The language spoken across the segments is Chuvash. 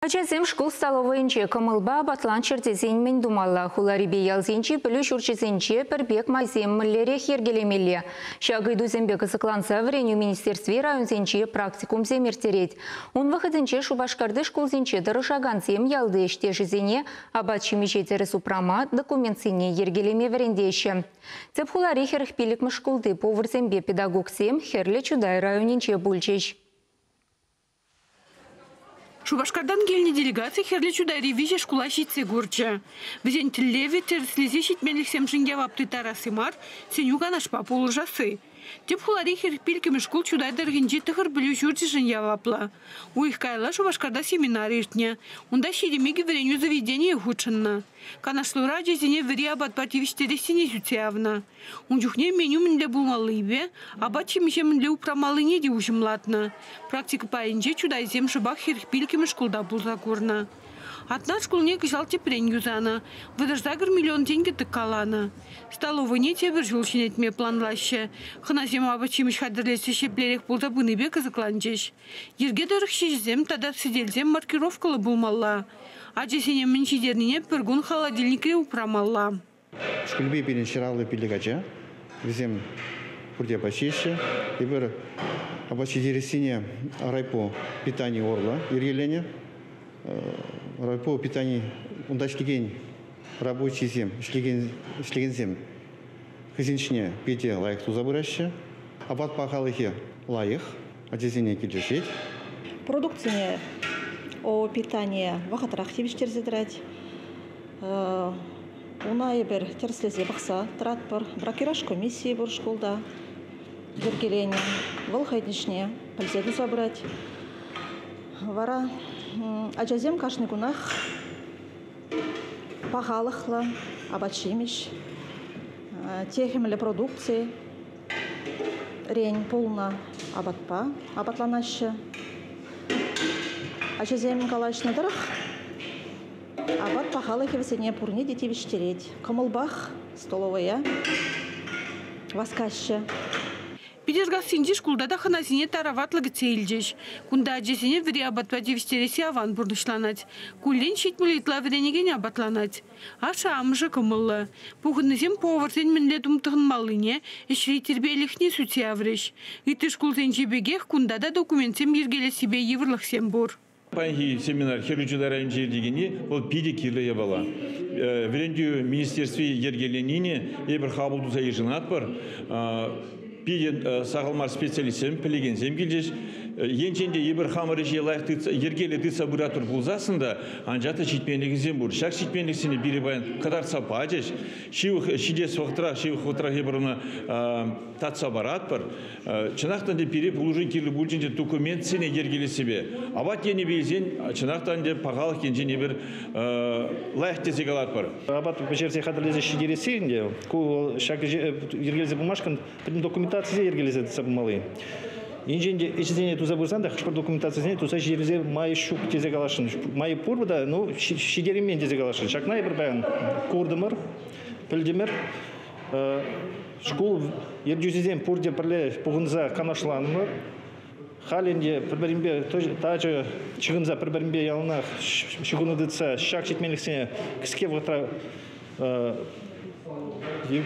Ачасем шкул столовӑйӗнче кӑмӑлпа апатланччӑр тесен мӗн тумалла? Хуларипе ялсенчи пӗлӳ ҫурчӗсенче пӗр пек майсем мӗнлерех йӗркелемелле? Ҫак ыйтусемпе кӑсӑкланса Вӗренӳ министерстви районсенче практикумсем ирттерет. Ун вӑхӑтӗнче Шупашкарти шкулсенче тӑрӑшакансем ялти ӗҫтешӗсене апат-ҫимӗҫе тӗрӗс упрама, документсене йӗркелеме вӗрентеҫҫӗ. Тӗп хулари 45-мӗш шкулти поварсемпе педагогсем Хӗрлӗ Чутай районӗнче пулчӗҫ. Шупашкартан килнӗ делегаци Хӗрлӗ Чутайри виҫӗ шкула ҫитсе курчӗ. Вӗсен тӗллевӗ тӗрӗслесе ҫитменлӗхсемшӗн явап тыттарасси мар, сӗнӳ-канашпа пулӑшасси. Тӗп хулари 45-мӗш шкул Чутай тӑрӑхӗнчи тӑхӑр пӗлӳ ҫурчӗшӗн яваплӑ. Уйӑх каялла Шупашкарта семинар иртнӗ. Унта 22 вӗренӳ заведенийӗ хутшӑннӑ. Канашлура ачасене вӗри апатпа тивӗҫтерессине сӳтсе явнӑ. Ун чухне меню мӗнле пулмаллипе, апат-ҫимӗҫе мӗнле упрамаллине те уҫӑмлатнӑ. Практика пайӗнче чутайсем шӑпах 45-мӗш шкулта пулса курнӑ. Атнар шкулне кӑҫал тӗпрен юсанӑ, 38 миллион тенкӗ тӑккаланӑ. Столовӑйне тепӗр ҫул ҫӗнетме планлаҫҫӗ. Хӑнасем апат-ҫимӗҫ хатӗрлес ӗҫ еплерех пулса пынипе кӑсӑкланчӗҫ. Йӗрке тӑрӑх ҫӗҫӗсем тата сӗтелсем маркировкӑллӑ пулмалла. Ачасене мӗн ҫитернине пӗр кун холодильникре упрамалла. Шкулпе пирӗн 155 ача. Вӗсем пурте апат ҫиеҫҫӗ. Эпир апат ҫитерессине райпо питани урлӑ йӗркеленӗ. Райпо питани унта ӗҫлекен рабочисем, ӗҫлекенсем хӑйсен ӗҫне питӗ лайӑх туса пыраҫҫӗ. Апат пахалӑхӗ лайӑх, ачасене килӗшет. Продукцине ООО «Питание» вӑхӑтрах тивӗҫтерсе тӑрать. Уна эпир тӗрӗслесе пӑхса тӑратпӑр. Бракераж комиссийӗ пур шкулта йӗркеленӗ. Вӑл хӑйӗн ӗҫне пӗлсе туса пырать. Вара ачасем кашни кунах пахалӑхлӑ апат-ҫимӗҫ, техӗмлӗ продукци рен пулнӑ апатпа апатланаҫҫӗ. Ачасем калаҫнӑ тӑрӑх, апат пахалӑхӗ вӗсене пурне те тивӗҫтерет. Кӑмӑлпах столовӑя васкаҫҫӗ. Питӗркассинчи шкулта та хӑнасене тараватлӑ кӗтсе илчӗҫ. Кунта ачасене вӗри апатпа тивӗҫтересси аван пурнӑҫланать. Куллен 70 ытла вӗренекен апатланать. Ашшӗ-амӑшӗ кӑмӑллӑ. Пухӑннисем поварсен мӗнле тум тӑхӑнмаллине, ӗҫри тирпейлӗхне сӳтсе яврӗҫ. Ытти шкулсенчи пекех кунта та документсем йӗркелессипе йывӑрлӑхсем пур. Паянхи семинар Хӗрлӗ Чутай районӗнче иртекенни вӑл питӗ кирлӗ япала. Вӗрентӳ министерстви йӗркеленине эпир хапӑл туса йышӑнатпӑр. Питӗ сахал мар специалистсем, пӗлекенсем килчӗҫ. Енчен те эпир хамӑр ӗҫе лайӑх тытса, йӗркеллӗ тытса пыратпӑр пулсассӑн та, анчах та ҫитменлӗхӗсем пур. Ҫак ҫитменлӗхсене пире паян кӑтартса пачӗҫ. Ҫывӑх ҫитес вӑхӑтра, ҫывӑх вӑхӑтрах эпир ӑна татса паратпӑр. Чӑнах та ӗнтӗ пире пулӑшу кирлӗ пулчӗ ӗнтӗ документсене йӗркелессипе. Апат енӗпе илсен, чӑнах та ӗнтӗ пахалӑх енчен эпир лайӑх тесе калатпӑр. Апат пӗҫерсе хатӗрлесе ҫитересси ӗнтӗ ку ҫак ӗҫе йӗркелесе пымашкӑн пӗтӗм документацисене йӗркелесе тытса пымалли. Енчен те ӗҫӗсене туса пырсан та хӑш-пӗр документацисене туса ҫитерсе май ҫук тесе каласшӑн. Май пур та, ну, ҫитереймен тесе каласшӑн. Ҫакна эпир паян куртӑмӑр, пӗлтӗмӗр. Шкул ертӳҫисем пурте пӗрле пухӑнса канашланӑ. Халь ӗнтӗ пӗр-пӗринпе тачӑ ҫыхӑнса пӗр-пӗринпе яланах ҫыхӑну тытса ҫак ҫитменлӗхсене кӗске вӑхӑтра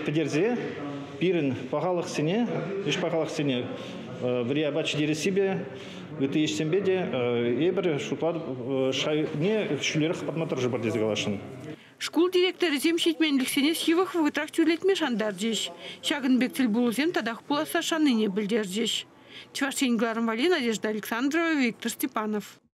пӗтерсе пирӗн пахалӑхсене, ӗҫ пахалӑхсене вӗри апат ҫитерессипе, ытти ӗҫсемпе те эпир шутлатӑп шайне ҫӳлерех хӑпартма тӑрӑшӑпӑр тесе каласшӑн. Шкул директорӗсем ҫитменлӗхсене ҫывӑх вӑхӑтрах тӳрлетме шантарчӗҫ. Ҫакӑн пек тӗлпулусем татах пуласса шаннине пӗлтерчӗҫ. Чӑваш Ен кӑларӑм валли Надежда Александрова, Виктор Степанов.